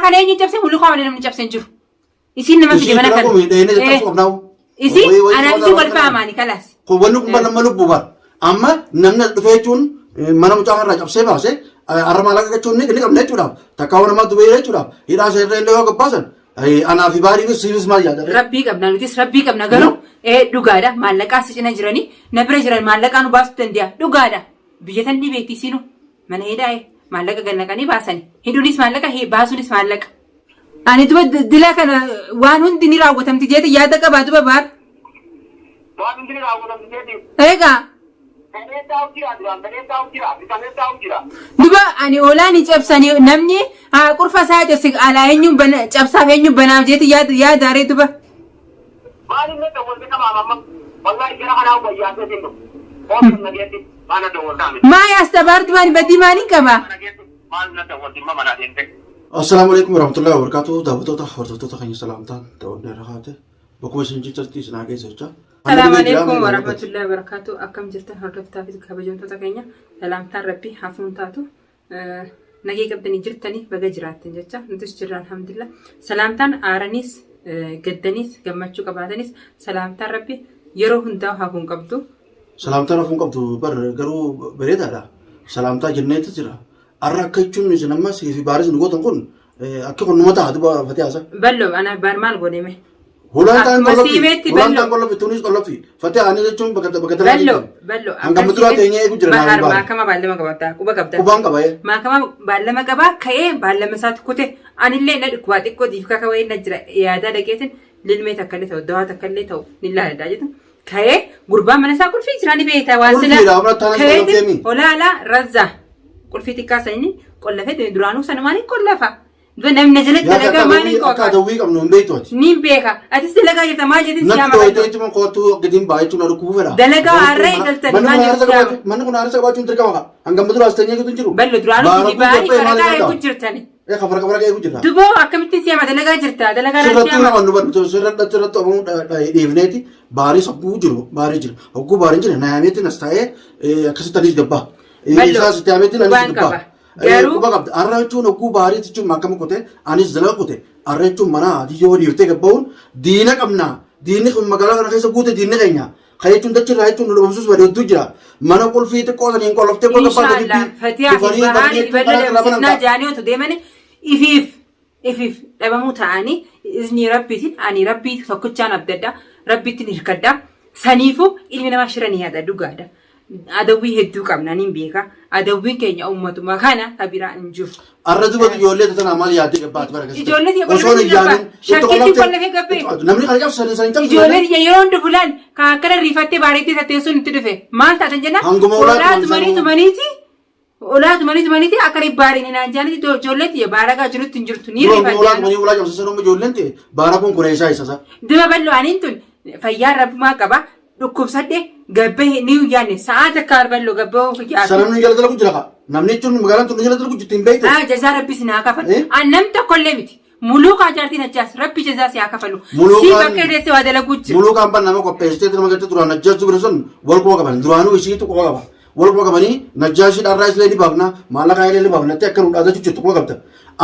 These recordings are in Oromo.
kana eenyu cabse mulukaa malee namni cabse hin jiru. Isiin nama fide Isii mana bira kana. qumi dheenee Eh, caccabsuu qabnaa. Isii Wayii wayii anaa qabaa isii wal qabaa. faamaani kalaas. Kun wanni kun nama lubbuu bara. Amma namni as dhufee jechuun mana mucaa kanarraa cabsee baase har'a maallaqa jechuun ni qabna jechuudhaaf takkaa waan namaa dubeera jechuudhaaf hidhaa isa irra illee yoo gabbaasan anaa fi baariifis siifis maal yaada. Rabbii qabna nutis rabbii qabna garuu dhugaadha maallaqaa si cina jiranii na bira jiran maallaqaa nu baasuu danda'a dhugaadha biyya tan ni beekti isiinu mana hidhaa maallaqa gannaqanii baasani hidhuunis maallaqa baasuunis maallaqa. Ani duba dila kana waan hundi ni raawwatamti jeeti yaada qabaa duba baar. Waan hundi ni raawwatamti jeeti. Egaa. Fedhee taa'u jira duraan fedhee taa'u jira bitamee taa'u jira. Duba ani olaa ni cabsanii namni haa qurfa isaa cabse alaa eenyuun bana cabsaaf eenyuun banaaf jeeti yaada yaadaaree duba. Maaliin na dawwalte qabaam amma wallahi jara kanaa wayyaasee siin dhufu. Ooltan nageetti maal na dawwaltaa miti. Maa yaasta baar duba ani badii maaliin qaba? Nageetti maal na dawwalti imma manaa deemte. Assalaamu alaikum warahmatullahi wabarakatuh. Daawwattoota hordoftoota keenya salaamtaan ta'uun irra kaate. Bakkuma isin jirtanitti isin haa geessu jecha. Salaamu alaikum warahmatullahi wabarakatuh. Akkam jirtan hordoftaa fi kabajamtoota keenya salaamtaan rabbii hafuun taatu nagee qabdanii jirtanii baga jiraattan jecha nutis jirra alhamdulillah. Salaamtaan aaraniis gaddaniis gammachuu qabaatanis salaamtaan rabbi yeroo hundaa hafuun qabdu. Salaamtaan hafuun qabdu bar garuu bareedaadha. Salaamtaa jenneetu jira. Arra akka jechuun isin amma sii fi baaris nu gootan kun akka kun numa ta'a duba fatee haasa. Ballo ana baar maal godheme? Hulaan ta'an Akkuma qollofti. siimeetti Hulaan ballo. ta'an qollofti tunis qollofti. Fatee ani jechuun bakka bakka dalaa Ballo jechuun. ballo. Hanga muduraa teenyee eegu jira Bahar naaf baara. maakama baallama qabata quba qabda. Qubaan qaba ee. Maakama baallama qabaa ka'ee baallama isaatti kute anillee na dhukkubaa xiqqoo diifkaa kawayee na jira yaadaa dhaqeetin lilmee takka illee ta'u dawaa takka illee ta'u ni laaladhaa jettu. Ka'ee gurbaan mana isaa qulfii jira ni beekta waan sila. Qulfiidha, amma taanaan Ka'eetin qolofteemi. olaala razza qulfii xiqqaa sanii qollafee duraanuu sanumaan hin qollafa. Dura namni na jalatti Yaa dalagaa akka maaliin adawwii akka qofa? adawwii qabnu hin beektu ati. Niin beeka. Atis dalagaa jirta maal jettin si Natti yaama tooyitee bal'oo. jechuun kootu gadiin ba'a jechuun na dhukkubuu fedha. Dalagaa har'a eegaltani Manni maal kun haarisa jettin si yaama. qabaachuu manni kun haarisa qabaachuun dirqama qaba. Hangam dura as teenyee gitu hin jiru. Bal'oo duraanuu Baara sini baanii kun faragaa maal eeguu jedha? jirtani. Ee ka faraga faraga eeguu jirra. Duboo akkamittiin si yaama dalagaa jirta dalagaa irratti si Sirrattuu yaama. nama nu barnu sirratti sirratti obamuu dhiifneeti baarii hogguu jiru baarii jira hogguu baariin jira naayameetiin as taa'ee akkasitti anis gabbaa. Bal'oo, Isaas itti yaameetiin anis qubaan gabbaa. qaba. Garuu Quba qabda. Har'a jechuun hogguu baarii jechuun akkama kute anis dalaga kute har'a jechuun mana adiyyoo dhiiftee gabba'uun diina qabna. Diinni kun magaalaa kana keessa guute diinni keenya. Kan jechuun dachirraa jechuun nu dhabamsuus bade hedduu jira. Mana qulfii xiqqoo saniin qolloftee qofa gabbaa Inshaallah fatiyaa fi bahaari bal'oo dhabamsiisnaa jaanii otoo deemani ifiif ifiif dhabamuu ta'anii iznii rabbiitiin ani rabbii tokkichaan abdadha rabbiittiin hirkadha saniifuu ilmi namaa shira ni yaada dhugaadha. Adawwii hedduu qabna niin beeka. Adawwiin keenya ummatuma kana ka biraa hin jiru. Arra duba ijoollee tanaa maal yaaddee gabbaati bara keessatti. Ijoollee tiyya Osoo hin qollofee yaadin. Shakkiitti qollofee gabbee. Namni kana cabsu sanii sanii cabsu. Ijoollee tiyya yeroo hundi fulaan kan akkana riifattee bareeddee tattee sun itti dhufe maal taatan jennaan Hanguma olaa olaa tuman tumanii sanuu. tumaniiti olaa tumanii tumaniiti akka baariin naan jaanitti ijoollee tiyya baaragaa jirutti hin jirtu ni Dura hanguma olaa riifadde. tumanii ulaa cabsu sanuu ijoolleen ta'e baara kun kureessaa isa isa. Dura bal'oo aniin tun fayyaan rabbumaa qaba dhukkubsadhe gabbee ni yaanne sa'aa takka bal'oo gabbee of Sana nu jala dalagu jira ka. Namni jechuun magaalaan tun nu jala dalagu jirti hin beektu. Ah, jazaa rabbi sin haa kafalu. Eh? An nam tokkollee miti. Muluukaa jaartiin achaas rabbi jazaa si haa kafalu. Muluukaan- Si bakka irreesse waa dalaguu jira. Muluu kaan ban nama qopheessitee nama gartee duraan najjaastuu bira sun wal quba qaban duraanuu isiitu quba qaba. Wal quba qabanii najjaashii dharraa isilee ni baafna maallaqa illee ni baafna jettee akka nu dhaadachuu jirtu quba qabda.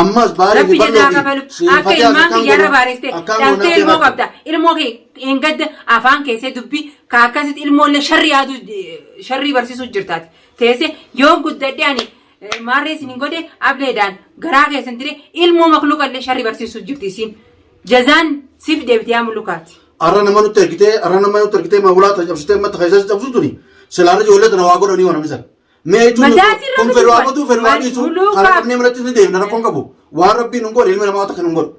Ammas baarii Rabbi fi jazaa bal'oo kafalu. fi Akka ilmaan kiyyaarra baareste akkaan dhaltee goonaa ilmoo qabda. Ilmoo kee hin gadda afaan keessee dubbii ka akkasitti ilmoollee sharrii yaadu sharrii barsiisuu jirtaati. Teessee yoon guddadhe ani maarree isin hin godhe ableedhaan garaa keessan dire ilmoo makluuqallee sharrii barsiisuu jirti isiin. Jazaan siif deebite yaa mulukaati. Arra nama nutti ergitee arra nama nutti ergitee maawulaa ta cabsitee mata keessas cabsu tuni silaarra ijoollee tana waa godhanii waan namni sana. Mee jechuun Mataa sirra kun miti fedhu haa kun. qotuu fedhu haa Maal dhiisu muluukaa- kana qabnee manatti ni deemna rakkoon qabu. Waan rabbiin hin godhe ilmi namaa takka hin godhu.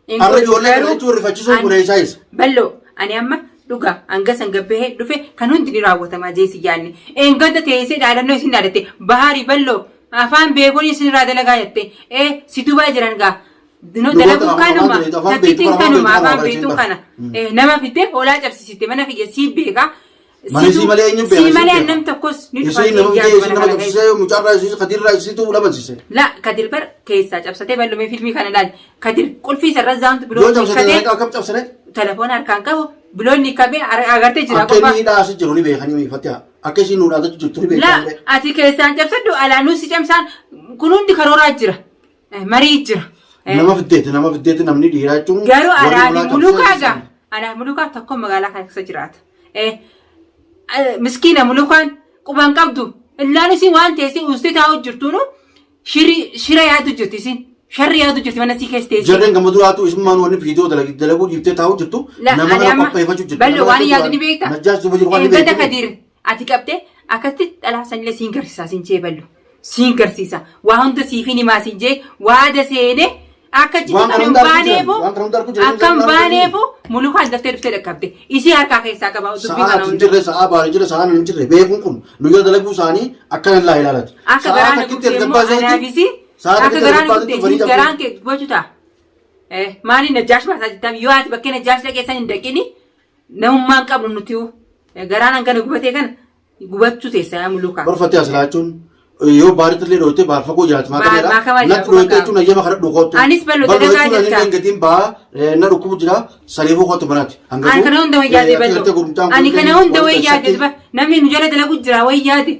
Hin Arra godhu ijoollee kana garuu jechuun rifachiisuun ani- kun eessaa isa? Bal'oo ani amma dhugaa hanga san gabbahee dhufe kan hundi ni raawwatamaa jeesi yaanne. Eengada teessee dhaadannoo isin dhaadatte baharii bal'oo afaan beekuun isin irraa dalagaa jette ee si dubaa jiran gaa. No Luboota dalaguun afaan kanuma beektu, afaan takkittiin beektu, afaan kanuma beektu, afaan afaan beektuun beektu. kana. Nama fiddee hoolaa cabsisite mana kiyya sii beekaa. Mana isii malee eenyu beeka? Sii malee nam tokkos ni dhufa Isiin nama jee fidee yaadu isiin mana nama kana keessa. cabsisee mucaarraa isiin kadirraa isiitu labansiise. La Kadir bar keessaa cabsatee bal'umee filmii kana laali. Kadir qulfii isarra zaantu Yoo biloonni cabsate kabee dalagaa akkam cabsane? telefoona harkaan qabu biloonni kabee agartee jira Akka qofa. inni hidhaa asi jiru ni beekanii miifatee akka isiin nu dhaadachuu jirtu ni La beekanii. ati keessaan cabsadhu alaanuu si cabsaan kun hundi karooraa jira. Marii jira. Nama fiddeeti namni dhiiraa jechuun. Garuu warri anaa fi ulaa mulukaa cabsee gaa anaa fi mulukaa tokko magaalaa kana keessa jiraata. Miskiina mulukaan quban qabdu illaan isin waan teessee uustee taa'u jirtuunu shiri shira yaadu jirti, isin sharri yaadu jirti mana sii keessa teessee. Jarreen gama duraatu isummaan wanni viidiyoo dalaguu dhiiftee taa'u jirtu La, nama ani kana amma qopheeffachuu jirtu. Ballo waan yaadu ni beekta. Najjaas duuba jiru waan ni Gada beektu. Kadir ati qabdee akkatti dhalaa sanillee siin garsiisa siin jee, ballo. Siin garsiisa. Waa hunda siifin himaa siin jee waada seenee akka achitti Waan kan kana hin hunda arguu baaneefu jiran, waan kana hunda arguu jiran, akka hin hunda arguu jiran. baaneefu mulukaan daftee dhuftee dhaqqabde. Isii harkaa keessaa qaba dubbii Sa'aa kana ati hin hunda. jirre, sa'aa baala hin jirre, sa'aan hin jirre beekuun kun nu jala dalaguu isaanii akkana illaa ilaalati. Akka Sa'aa garaan takkitti gubdee erga immoo baaseetti anaafisi sa'aa akka takkitti erga garaan baaseetti gubdee barii isinis cabsee. garaan kee gubachuu ta'a. Maali Najjaash baasaa jettam yoo ati bakkee Najjaash dhaqee san hin dhaqini namummaan qabnu nuti garaan hangana gubatee kana gubachuu teessa yaa mulukaa. Barfattee as laachuun yoo baaritti illee dhooytee baar fagoo jiraatti maa Baar- maa kamaa jira, Natti dhooytee quba jechuun ayyama kana dhukootu. Anis ballo dalagaa jechuun jirta. ani gatiin baa na dhukkubu jira saniifuu kootu manaati. Ani kana hunda wayyaade ballo. Ani kana hunda wayyaade namni nu jala dalagu jira wayyaade.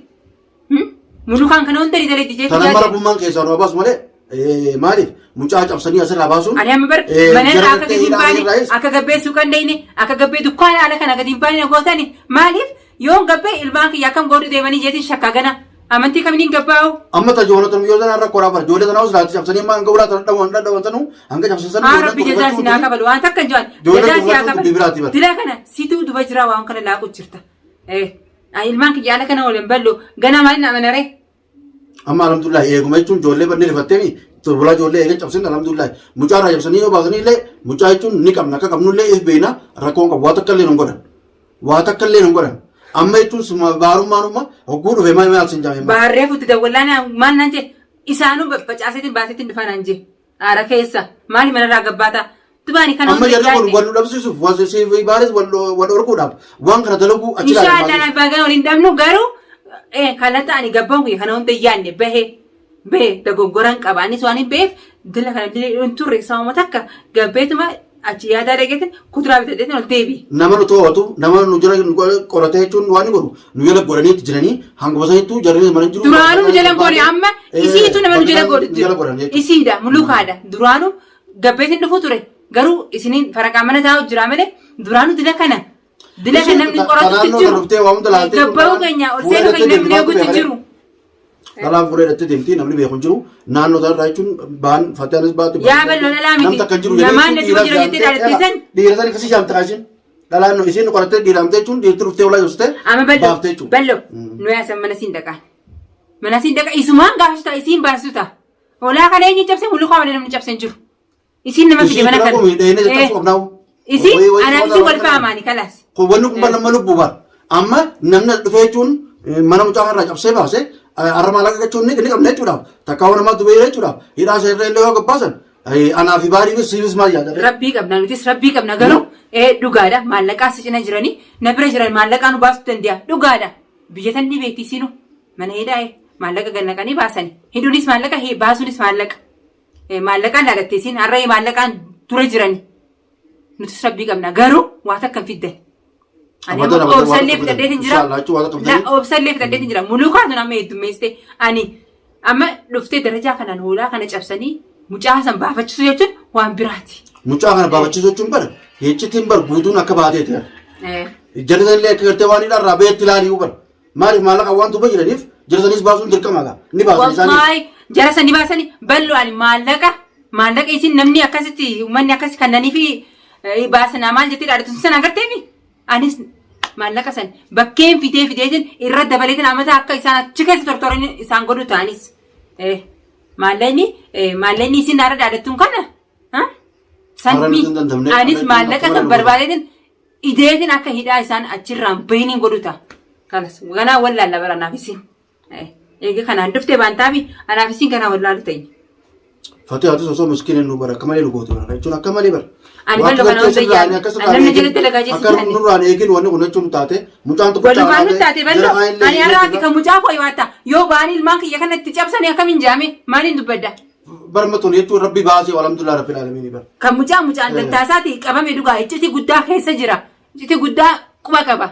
Mulukaan kana hunda ni dalagdi jechuudha. Tanan mara rabbummaan keessaa nu baasu malee maaliif mucaa cabsanii asirraa baasuun. Ani amma bar mana jara irraa akka gartee gadi hin hidhaa baane irraayis akka gabbee suuqan dayne akka gabbee dukkaana ala kana gadi hin baane na gootani maaliif yoon gabbee ilmaan kiyya akkam godhu deemanii jeetiin shakkaa gana amantii kamiin gabbaa'u. Amma ta joona yoo tanaan rakkoo bara ijoollee tanaa laatti cabsanii amma hanga ulaa tana dhawan dhadhawan sanuu hanga cabsan sanuu. Haa rabbi jazaa si naa kabalu waan takka hin jiran Ijoollee jazaa si haa dubbachuu dubbii biraati kabalu. bara. Dila kana situu duba jira waan kana laaqu jirta. Ilmaan kiyya ala kana waliin ballo gana maaliin amanaree. Amma alhamdulillah eeguma jechuun ijoollee banni rifatteemi turbulaa ijoollee eega cabsin alhamdulillah mucaa irraa cabsanii yoo baasanii illee mucaa jechuun ni qabna akka qabnu illee if beekna rakkoon qabu waa takka illee nun godhan waa takka illee nun godhan amma jechuun suma baarummaanumma hogguu dhufe maal maal sin jaame. Baarree fuutti dawwallaan maal naan jee isaanuu facaaseetiin baaseetiin dhufaa naan jee aara keessa maali manarraa gabbaata dubaani kana Amma hunda jarri kun yaadne. wal nu dhabsiisuuf wal siif baaris wal wal dhorkuudhaaf waan kana dalaguu achi Inshallah na bagan waliin dhabnu garuu kalata ani gabbaan kiyya kana hunda yaadne bahee bahee dogoggoran qaba anis waan hin beef dila kana dila hin turre sababa takka gabbeetuma achi yaadaa dhageetin kuduraa bitadheetin ol deebi. Nama nu to'atu nama nu jala nu qoratee jechuun waan inni godhu nu jala godhaniitti jiranii hanguma sanittuu jarri mana jiru. Duraanuu nu jala goone amma isiitu nama nu jala godhu Nu jala godhan jiru. jechuudha. Isiidha mulukaadha duraanuu gabbeetin dhufuu ture garuu isiniin faraqaa mana taa'u jira malee duraanuu dila kana dila kana namni qoratutti Naannoo jiru. kan dhuftee waa hunda laaltee Gabbaa'uu keenya ol seenuu keenya namni eegutti jiru. Dhalaan fuudhee hidhattee deemti namni beeku hin jiru. Naannoo sanarraa jechuun baan fataanis baatu. Yaa bal'oo dhalaa miti. Namni takka hin jiru. Namaan na duuba jira jettee dhaalattee san. Dhiira san akkasii jaamte kaashin. Dhalaan isiin qorattee dhiiramtee jechuun dhiirti dhuftee ulaa jobsitee Amma bal'oo baaftee jechuudha. Bal'oo nu yaasan mana siin dhaqaan. Mana siin dhaqa isumaan gaafatu ta'a isiin baastu ta'a. Olaa kana eenyu cabse mulukaa malee namni cabse hin jiru. Isiin nama fide Isiin mana bira kana. kun dheenee caccabsuu qabnaa. Isiin anaaf isiin wal faamaani kalaas. Kun wanni kun nama lubbuu bara. Amma namni as dhufee jechuun mana mucaa kanarraa cabsee baase har'a maallaqa jechuun ni qabna jechuudhaaf takka waan namaa dubee jechuudhaaf hidhaa seerra illee yoo gabbaasan anaa fi baariifis siifis maal yaada. Rabbii qabna nutis rabbii qabna garuu dhugaadha maallaqaa si cina jiranii na bira jiran maallaqaa nu baasuu danda'a dhugaadha biyya tan ni beekti isiinu mana hidhaa maallaqa gannaqanii baasani hidhuunis maallaqa baasuunis maallaqa maallaqaan laalatte isiin har'a maallaqaan dura jirani nutis rabbii qabna garuu waa takka hin fiddan. Ani Abadan, amma abadan, waan obsallee takka fixadheetin fidan. jira. Inshallah, jechuun waan takka fidanii. La obsallee fixadheetin jira. Mulukaa tun amma heddummeessite ani amma dhuftee darajaa kanaan hoolaa kana cabsanii mucaa san baafachiisuu jechuun waan biraati. Mucaa kana baafachiisuu jechuun bara hiiccitiin bar guutuun akka baateeti. Jarri sanillee akka gartee waan hidhaa irraa baheetti ilaalii bara. Maaliif maallaqa waan duuba jiraniif jara sanis baasuun dirqama gaa. Ni baasan isaanii. Wallaahi jara san ni baasanii bal'oo ani maallaqa isin namni akkasitti uummanni akkasi kannanii fi baasanaa maal jettee dhaadhatu san agarteemi anis maallaqa san bakkeen fidee fideetiin irra dabaleetiin amata akka isaan achi keessa tortoran isaan godhu ta'anis maallaqni isin har'a dhaadhattuun kana Har'a sanni nuti hin dandamne. Anis Har'a maallaqa akkuma san nu barbaadeetiin ideetiin akka hidhaa isaan achirraan bahiniin godhu ta'a. Kalas ganaa wallaalla bara anaaf isin. Eega kanaan dhuftee baantaafi anaaf isin ganaa wallaalu ta'e. Fatee haati osoo miskiin nu bara akka malee nu goote bara jechuun akka malee bara. Ani bal'oo kana hunda yaadne. Ani namni jala dalagaa jechuun Akka yaadne. nurraan eegin wanni kun jechuun taate mucaan tokko Walumaan nu taate bal'oo. Ani har'a ati kan mucaa koo himatta. Yoo ba'anii ilmaan kiyya kana itti cabsanii akkamiin jaame maaliin dubbadda? Barma tun jechuun rabbi baasee alhamdulillah rabbil aalamiin bara. Kan mucaa mucaan dantaa qabame dhugaa iccitii guddaa keessa jira. Iccitii guddaa quba qaba.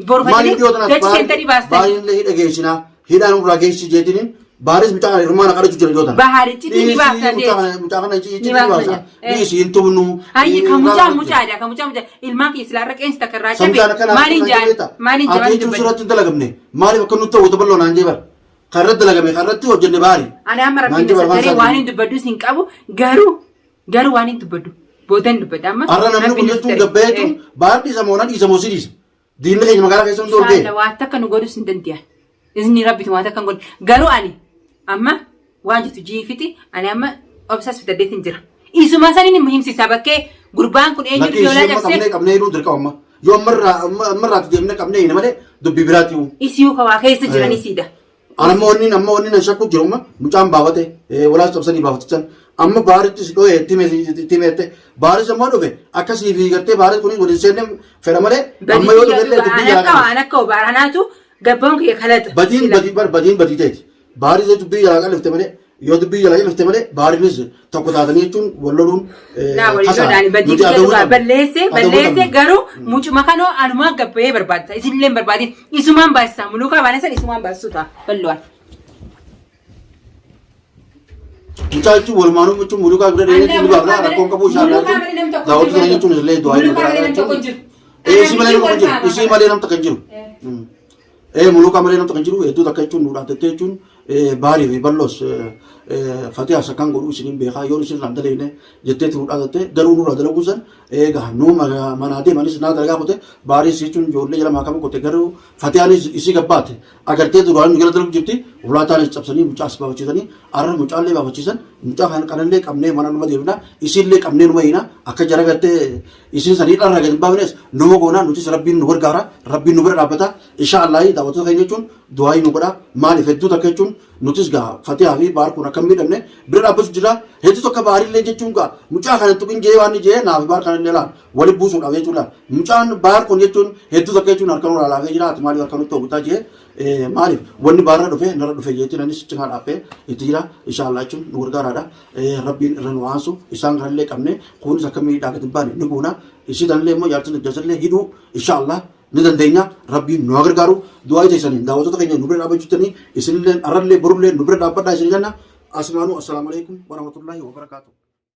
Boru Maaliif dhiyoo tanaaf dachi seentanii baastanii. baay'inillee hidha geessinaa hidhaan nurraa geessi jeetiniin Baaris mucaa kana hirmaana kadhachuu jira yoo tana. Bahar iccitii ni baafta Dhiisii mucaa kana mucaa kana iccitii Ni ni baafta baasa. jedhe. Dhiisii hin tumnu. Hayyi kan mucaa mucaadha kan mucaa mucaa ilmaan kiyya silaa irra qeensi takka irraa cabe maaliin jaan maaliin Ati jaan jechuun dubbadhu. sirratti hin dalagamne. Maaliif akka nutti ta'u bal'oo naan jee bara. Kan irratti dalagame kan irratti hojjenne baari. Ani amma Naan rabbiin jee bara na waan hin dubbadhu hin qabu garuu garuu waan hin dubbadhu boodan dubbadha amma. Har'a namni kun rabbiin na jechuun sattare. gabbayeetu baar dhiisa moo na dhiisa moo si dhiisa. Diinni keenya magaalaa keessa hundi ol ga'e. Inshallah waan takka nu godhus hin dandeenya. Izni rabbitu waan takka hin godhu. Garuu ani amma waan jettu jiifiti ani amma obsas fitaddeetiin jira. Isuma saniin hin himsiisa bakkee gurbaan kun eenyu Lakkii dhufee ishee olaa amma qabnee cabsee qabnee hidhuu dirqama amma. Yoo ammarraa ammarraatti deemnee qabnee hidhine malee dubbii biraati. Isiyuu kawaa keessa jiran isiidha. An amma wanni amma wanni nan shakku jiru amma mucaan baafate walaas cabsanii baafatichan amma baarittis dho'ee itti himeette baaris ammoo dhufe akkasii fi gartee baaris kunis waliin seenne fedha malee amma yoo dhufe illee dubbii An jalaa akka qabdi. an akka obaaranaatu gabboon kiyya kalaxa. Badiin badii bar badiin badii ta'eeti. Baaris dubbii jalaa qalifte malee yoo dubbii jalaa qalifte malee baarinis tokko taatanii jechuun wal loluun Naa waliin kasaara. lolaan badii Nuti kiyya adawwii dhugaa qabna. balleesse Adawwii balleesse qabna. garuu mucuma kanoo anumaan gabbayee barbaadta isinillee hin barbaadin isumaan baasisaa muluukaa baana san isumaan baasisuu ta'a bal'oon. Mucaa jechuun walumaanuu jechuun mulukaa bira deemee Annaa ni baafna mulukaa rakkoon qabu malee- ishaan mulukaa malee nam tokko daawwatu hin kana jiru. jechuun illee du'aa Mulukaa malee nam tokko hin jiru. Ee isii malee nam tokko hin jiru. Wal Isii malee nam tokko hin jiru. Ee mulukaa malee nam tokko hin jiru. Hedduu takka jechuun nu dhaabdattee jechuun baarii fi bal'oos fatihaas akkaan godhuu isiniin beekaa yoo isin irraan daleene jetteetti nu dhaabdattee garuu nurraa dalaguun san eegaa nu manaa deemanis naa dalagaa kute baariis jechuun ijoollee jala maakama kute garuu fatihaanis isii gabbaate agartee duraan nu jala dalagu jirti ulaataanis cabsanii mucaas baafachiisanii arra mucaallee baafachiisan mucaa kan kanallee qabnee mana numa deemna isiillee qabnee numa hiina akka jara gartee isiin sanii dharra gadi hin baafnes numa goonaa nutis rabbiin nu gargaara rabbiin nu bira dhaabbata insha Allahi daawwattoota keenya jechuun du'aayii nu godha maaliif hedduu takka jechuun nutis gaa fatihaa fi baar kun akka hin miidhamne bira dhaabbachuu jira hedduu takka baarillee jechuun gaa mucaa kana tuqin jee waan jee naaf baar kana illee laal wali buusuudhaaf jechuun laal mucaan baar kun jechuun hedduu takka jechuun harka nurraa laafee jira ati maaliif harka nutti ogutaa jee maaliif wanni baarra dhufe narra dhufe jeetiin anis cinaa dhaabbee itti jira insha Allah jechuun nu gargaaraadha rabbiin irra nu aansu isaan kanallee qabne kunis akka miidhaa gadi hin baane ni goona isii tanallee immoo jaartiin jaarsallee hidhuu insha Allah ni dandeenya rabbiin nu haa gargaaru du'aa teessaniin daawwattoota keenya nu bira dhaabbachuutanii isinillee arrallee borullee nu bira dhaabbadhaa isin jenna asumaanuu assalaamu alaikum warahmatullaahi wabarakaatuh.